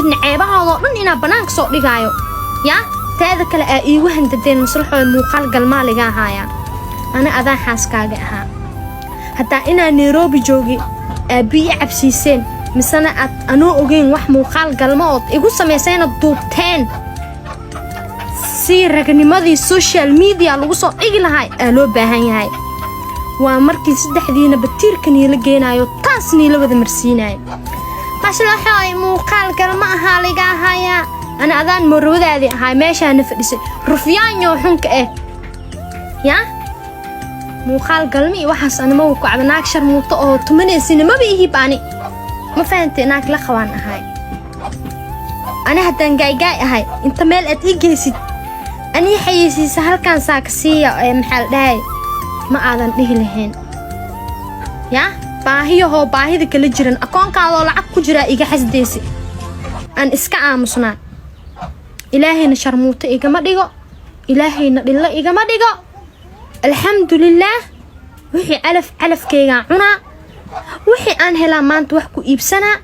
duubna ceebahoodoo dhan inaa bannaanka soo dhigaayo. Yaa teeda kale aa iigu handadeen maslaxooda muuqaal galmaaliga ahaaya. Ana adaan xaaskaaga ahaa. Haddaa inaa Nairobi joogi aabbii i cabsiiseen, misena aad anoo ogeyn wax muuqaal galma ood igu samaysayna duubteen, si ragnimadii social media lagu soo dhigi lahaa aa loo baahan yahay. Waa markii saddexdiina batiirka niila geenaayo, taas niila wada marsiinayo. Maslaxooy, muuqaal galma ahaa liga ahayaa. Ana adaan marwadaadii ahaa, meeshaana fadhisay rufyaanyo xunka eh. Yaa muuqaal galma iyo waxaas anima ku caba. Naag sharmuuto oo tumanaysina maba ihib ani, ma fahantay? Naag la qabaan ahay ani. Haddaan gaaygaay ahay, inta meel aad ii geysid anii xayeysiisa halkaan saaka siiya ee maxaa la dhahay, ma aadan dhihi lahayn. Yaa baahiyahoo baahida kala jiran, akoonkaadoo lacag ku jiraa iga xasdaysi, aan iska aamusnaa. Ilaahayna sharmuuto igama dhigo, Ilaahayna dhillo igama dhigo. Alxamdulilaah, wixii calaf calafkaygaa cunaa, wixii aan helaa maanta wax ku iibsanaa.